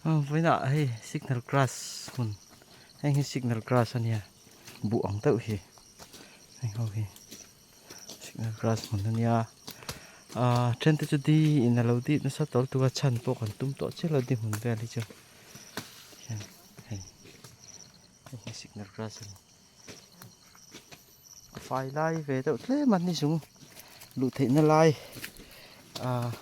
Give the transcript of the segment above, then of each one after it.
Vawiinah hei signal grass hmun heng hi signal grass a nia buh ang deuh hi heng ho hi signal grass hmun a nia ahh then te chu di in a lo dip nasa tawlh tuk a chhan pawh kan tum tawh chiah lo di hmun vel hi chu hian hei hei hi signal grass a ni a fai lai ve deuh tlem a ni chung luh theih na lai ahh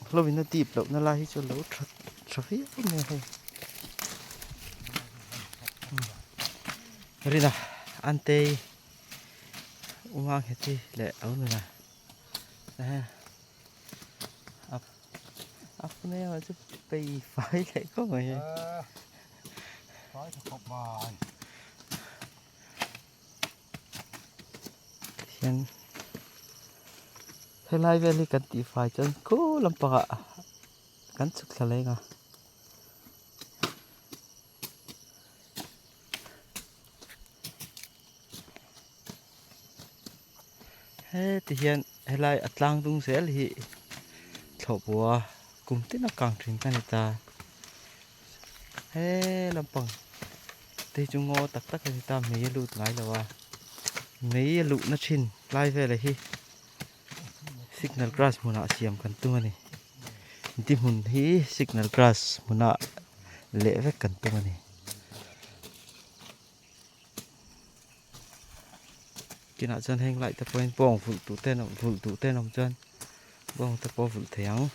hlawin a dip loh na lai hi chu a lo tha tha viau mai a hei rina antei umang heti leh a awm reng a a pune chu pei fai leh khawp mai hei. Hian helai vel hi kan tih fai chuan khu lampangah kan chhuk thla leng a. Heti hian helai a tlang dung zel hi thlawhbua kum tin a kang thin ka ni ta. He lampang te hi chu ngaw tak tak a ni ta mei a lut ngai lo a mei a luhna thin lai velah hi signal grass hmunah siam kan tum a ni di hmun hi signal grass hmunah leh vek kan tum a ni. Kinah chuan heng light te pawhin bawng vulh duh te an awm vulh duh te an awm chuan bawng te pawh a vulh thei ang.